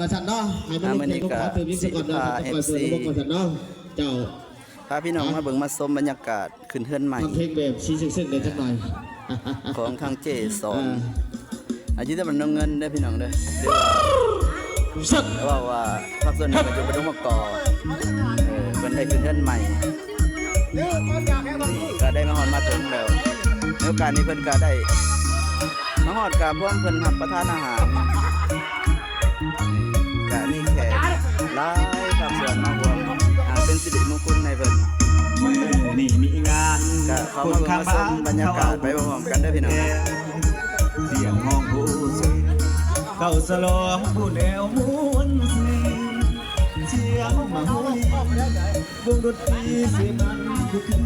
ວ່າຊັ້ນເນາະ ໃຫ້ມັນລົງເພງລົງຂອງຕື່ມອີກສາກ່ອນເນາະ ຈັ່ງຄ່ອຍເປີດລະບົບວ່າຊັ້ນເນາະ ເຈົ້າ. ພາພີ່ນ້ອງມາເບິ່ງມາຊົມບັນຍາກາດຂຶ້ນເຮືອນໃໝ່ ຟັງເພງແບບສີເສັງໆແດ່ຈັກໜ່ອຍ ຂອງທາງເຈສອນ ອ່າ ອາ ຢູ່ທີ່ບ້ານໜອງເງິນເດີພີ່ນ້ອງເດີ ຫຼືວ່າ ເວົ້າວ່າພາກສ່ວນໜຶ່ງກໍຢູ່ບ້ານດົງໝາກກອກ ເອີ ເພິ່ນໄດ້ຂຶ້ນເຮືອນໃໝ່ ກໍໄດ້ມາຮອດມາເຖິງແລ້ວ ໃນໂອກາດນີ້ເພິ່ນກໍໄດ້ມາຮອດ ກໍພວມເພິ່ນຮັບປະທານອາຫານ ກະມີແຂກຫຼາຍພາກສ່ວນມາຮ່ວມ ອ່າ ເປັນສິລິມຸງຄຸນໃຫ້ເພິ່ນ ມື້ນີ້ມີງານ ກະເຂົ້າມາເບິ່ງມາຊົມບັນຍາກາດໄປພ້ອມໆກັນເດີພີ່ນ້ອງ. ສຽງຮ້ອງໂຫເຊ ເຂົ້າສະຫຼອງຜູ້ແນວມ່ວນຊື່ນ ສຽງມະໂຫຣີ ວົງດົນຕີ ເສມັນຄືຄື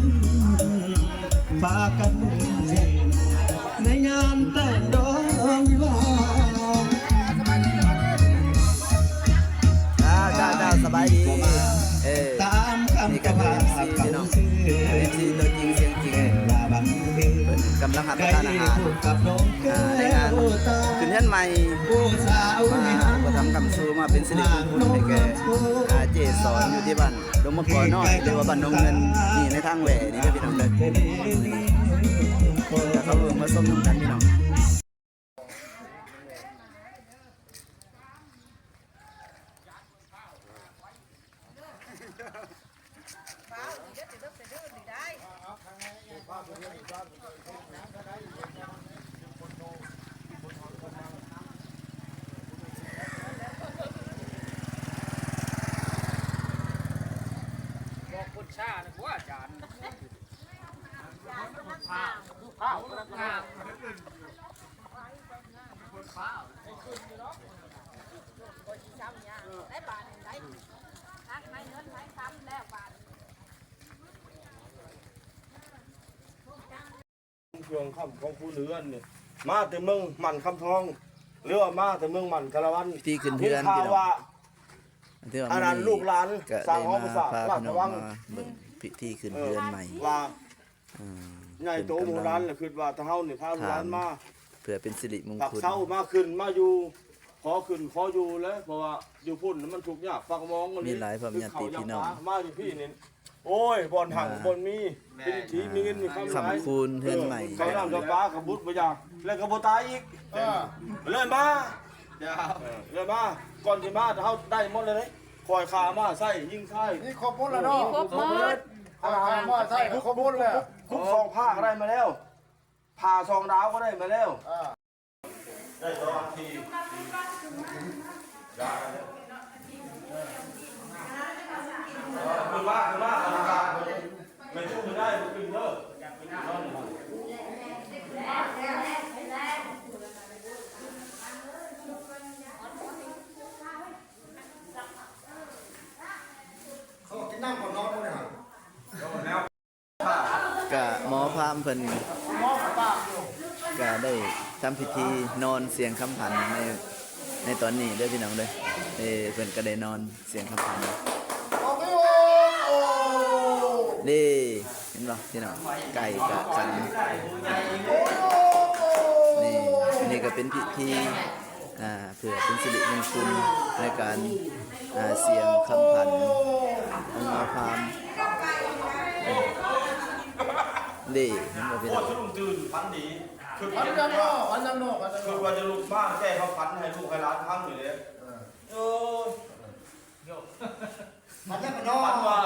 ພາກັນມ່ວນຊື່ນ ໃນງານແຕ່ງດອງວິວາ ເຈົ້າ ເຈົ້າ ເຈົ້າ ສະບາຍດີ ເອີ ຕາມຄຳ ນີ້ກໍຄືເອັຟຊີພີ່ນ້ອງ ເອັຟຊີຕົວຈິງສຽງຈິງ ເພິ່ນກຳລັງຮັບປະທານອາຫານ ອ່າ ໃນງານຂຶ້ນເຮືອນໃໝ່ ມາອຸປະຖຳຄ້ຳຊູ ມາເປັນສິລິມຸງຄຸນໃຫ້ແກ່ ອ່າ ເຈສອນ ຢູ່ທີ່ບ້ານດົງໝາກກອກນ້ອຍ ຫຼືວ່າບ້ານໜອງເງິນ ນີ້ໃນທາງແຫວນີ້ເດີພີ່ນ້ອງເດີ ກໍເຂົ້າເບິ່ງມາຊົມນຳກັນພີ່ນ້ອງ. ບອກຄົນຊ້ານະ ບໍ່ອາຈານ. ເຄື່ອງຄ້ຳຂອງຜູ້ເຮືອນນີ້ ມາແຕ່ເມືອງໝັ້ນຄຳທອງ ຫຼືວ່າມາແຕ່ເມືອງໝັ້ນຄາລະວັນ ທີ່ຂຶ້ນເຮືອນ ໄດ້ຂ່າວວ່າ ອັນນັ້ນລູກຫຼານ ກໍໄດ້ມາພາພີ່ນ້ອງມາເບິ່ງພິທີຂຶ້ນເຮືອນໃໝ່ ວ່າ ອ່າ ໃຫຍ່ໂຕໂມໂຫລານ ແລ້ວຄິດວ່າຖ້າເຮົານີ້ພາລູກຫຼານມາ ເພື່ອເປັນສິລິມຸງຄຸນ ເຊົາມາຂຶ້ນມາຢູ່ ຂໍຂຶ້ນຂໍຢູ່ແຫຼະ ເພາະວ່າຢູ່ພຸ້ນມັນທຸກຍາກປາກໝອງ ມີຫຼາຍພໍ່ແມ່ຍາດຕິພີ່ນ້ອງ ມາຢູ່ພີ້ນີ້ ໂອ້ຍ ບ່ອນຮັ່ງບ່ອນມີ ເປັນທີ່ມີເງິນມີຄຳຫຼາຍ ຄ້ຳຄູນເຮືອນໃໝ່ ເອີ ເຂົ້ານ້ຳປະປາກໍບຸດບໍ່ຢາກ ແລ້ວກໍບໍ່ຕາຍອີກ ເອີ ເລີຍມາ ເຈົ້າ ເອີ ເລີຍມາ ກ່ອນຊິມາ ເຮົາໄດ້ໝົດແລ້ວເດ້ ຂ້ອຍຂ້າມ້າໃຊ້ຍິງຊາຍ ມີຄົບໝົດແລ້ວເນາະ ມີຄົບໝົດ ຂ້ອຍຂ້າມ້າໃຊ້ຄົບໝົດແລ້ວ ຄຸບສອງຜ້າກໍໄດ້ມາແລ້ວ ຜ້າສອງດາວກໍໄດ້ມາແລ້ວ ເອີ ໄດ້ສອງອັນທີ ຂຶ້ນມາ ຂຶ້ນມາ ຂຶ້ນມາ ແມ່ຕູ້ບໍ່ໄດ້ ບໍ່ຂຶ້ນເດີ ເຂົາກິນນ້ຳກ່ອນນອນມື້ນີ້ຫາ ກະໝໍພາມເພິ່ນກະໄດ້ທຳພິທີນອນສຽງຄຳພັນໃນ ໃນຕອນນີ້ເດີພີ່ນ້ອງເດີ ເອີ ເພິ່ນກະໄດ້ນອນສຽງຄຳພັນເດ້ ເຫັນບໍ່ພີ່ນ້ອງ ໄກ່ກະຂັນ ນີ້ ນີ້ກະເປັນພິທີ ອ່າ ເພື່ອເປັນສິລິມຸງຄຸນໃນການ ອ່າ ສຽງຄຳພັນຂອງໝໍພາມ ເດ້ ເຫັນບໍ່ພີ່ນ້ອງ ສະດຸ້ງຕື່ນ ຝັນດີ ຄິດ ຝັນຫຍັງເນາະ ຝັນຫຍັງເນາະ ຝັນຫຍັງເນາະ ຄິດວ່າຈະລຸກມາແກ້ຄວາມຝັນໃຫ້ລູກໃຫ້ຫຼານຟັງນີ້ເດ້ ເອີ ເອີ ຝັນຫຍັງເນາະ ຝັນວ່າ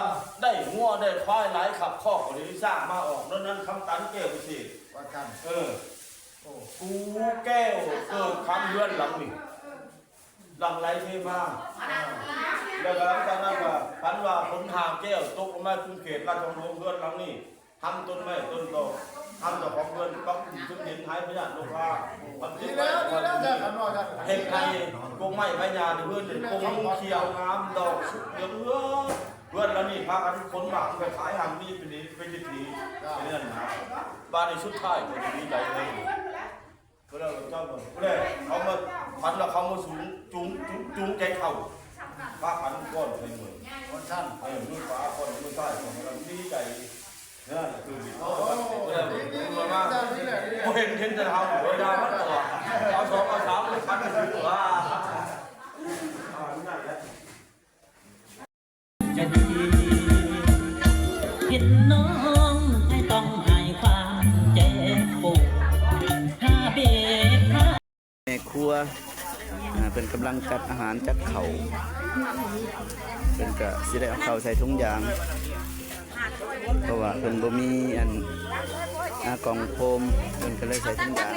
ໄດ້ງົວໄດ້ຄວາຍຫຼາຍຄັບຄອກ ກໍໄດ້ສ້າງມາອອກ ນັ້ນ ນັ້ນຄຳຕັນແກ້ວວິເສດ ວ່າຊັ້ນ ເອີ ໂອ້ ປູແກ້ວເກີດຄຳເຮືອນຫຼັງນີ້ ຫຼັ່ງໄຫຼເທມາ ແລ້ວກໍຫຼັງຈາກນັ້ນກໍຝັນວ່າຝົນຫ້າແກ້ວຕົກລົງມາກຸງເຂດລາດບັງຫຼວງ ເຮືອນຫຼັງນີ້ ທັງຕົ້ນໄມ້ຕົ້ນຕອກ ທັງເຈົ້າຂອງເຮືອນປັບປຸງເຖິງເຫັນຫາຍພະຍາດໂລຄາ ມັນຕິດໄວ້ ເຮັດໃຫ້ກົກໄມ້ໃບຫຍ້າໃນເຮືອນນີ້ປົງເຂີຽວງາມ ດອກສຸກເຫຼືອງເຮືອນ ເຮືອນຫຼັງນີ້ພາກັນຂົນໝາກໄປຂາຍ ຮັ່ງມີເປັນເສດຖີ ເປັນນັ້ນນະ ບາດນີ້ສຸດທ້າຍກໍດີໃຈເລີຍ ຜູ້ໃດເຈົ້າ ຜູ້ໃດເຂົາມາ ຝັນວ່າເຂົາມາສູງ ຈູງ ຈູງ ຈູງໃຈເຂົ້າ ພາກັນກ້ອນໃສ່ມື ວ່າຊັ້ນ ເອີ ມືຂວາກ້ອນ ມືຊ້າຍກ້ອນ ດີໃຈ ເອີ ຄື ໂອ້ ດີ ດີ ດີ ດີ ດີ ບໍ່ເຫັນ ເຫັນແຕ່ເຮົາ ເວລາມັນຕົວ ເອົາສອງເອົາສາມມັນຝັນວ່າ ກຳລັງຈັດອາຫານ ຈັດເຂົ້າ ເພິ່ນກະຊິໄດ້ເອົາເຂົ້າໃສ່ຖົງຢາງ ເພາະວ່າເພິ່ນບໍ່ມີອັນ ອາ ກ່ອງໂຟມ ເພິ່ນກະເລີຍໃສ່ຖົງຢາງ.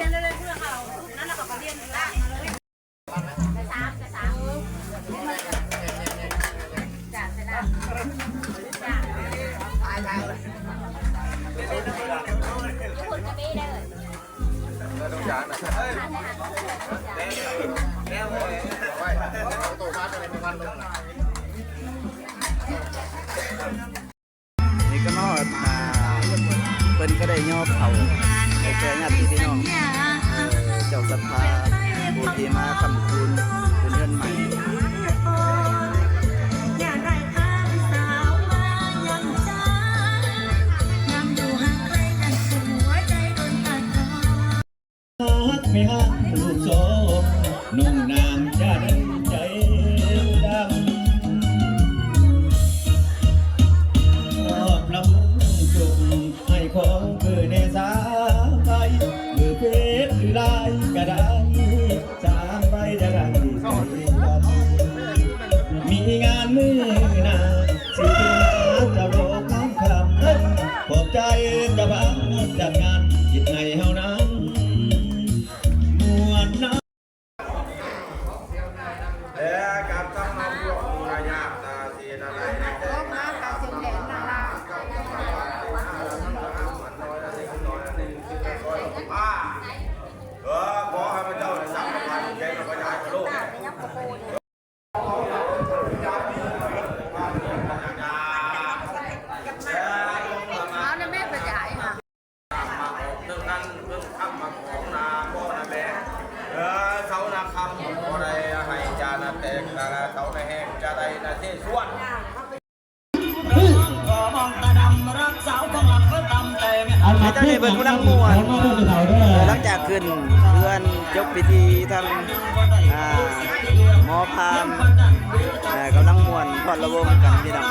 ນີ້ກະມາຮອດ ອ່າ ເພິ່ນກະໄດ້ຍໍເຂົ້າໃຫ້ແກ່ຍາດຕິພີ່ນ້ອງ ເຈົ້າສັດທາ ຜູ້ທີ່ມາຄ້ຳຄູນບຸນເຮືອນໃໝ່. ຮັກແມ່ຮັກລູກສອງ ນ້ອງນາງຈະໄດ້ໃຈດຳ ຂອບພະຄຸນຈົງໃຫ້ຂອງຄືແດ່ສາວໃບ ເບີເຟສຫຼື ລາຍ ກະໄດ້ ສາວໃບຈະໄດ້ໃຈດຳ ມີງານມື້ໜ້າ ຊິໄປຫາເຈົ້າດອກຄຳຄຳ ຂອບໃຈເຈົ້າພາຈັດງານ ເຮັດໃຫ້ເຮົານັ້ນມ່ວນນຳ. ແລະການສຳມາພວກຜູ້ລະຍາກຕາສີນະໄລນະແຈງນາ ເອີ ຂໍໃຫ້ພະເຈົ້າໄດ້ສຳມາພວກແກ່ນະພະຍາໂລກ. ເອົານະແມ່ໄປຢາຍຫາ ເລື່ອງນັ້ນເລື່ອງຄຳມາຂອງນາພໍ່ນາແມ່ ເອີ ເສົານາຄຳ ບໍ່ໄດ້ໃຫ້ຈານະແຕກ ແຕ່ເສົານາແຫ້ງຈະໄດ້ນະເສສວນ. ເຈົ້ານີ້ເພິ່ນກຳລັງມ່ວນ ເອີ ຫຼັງຈາກຂຶ້ນເຮືອນຈົບພິທີ ທາງ ອ່າ ໝໍພາມ ເອີ ກຳລັງມ່ວນພອດລະວົງກັນພີ່ນ້ອງ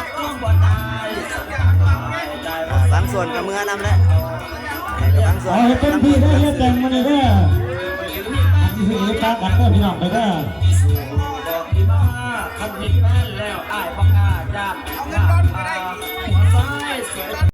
ອ່າ ບາງສ່ວນກະເມືອນຳແຫຼະ ເອີ ກະບາງສ່ວນ ເອົາໃຫ້ເຕັມທີ່ເດີ ເຮັດແຕ່ງມື້ນີ້ເດີ ອັນທີ່ຊິເອປາກັນເດີພີ່ນ້ອງເດີ. ເອົາເງິນດອນກະໄດ້.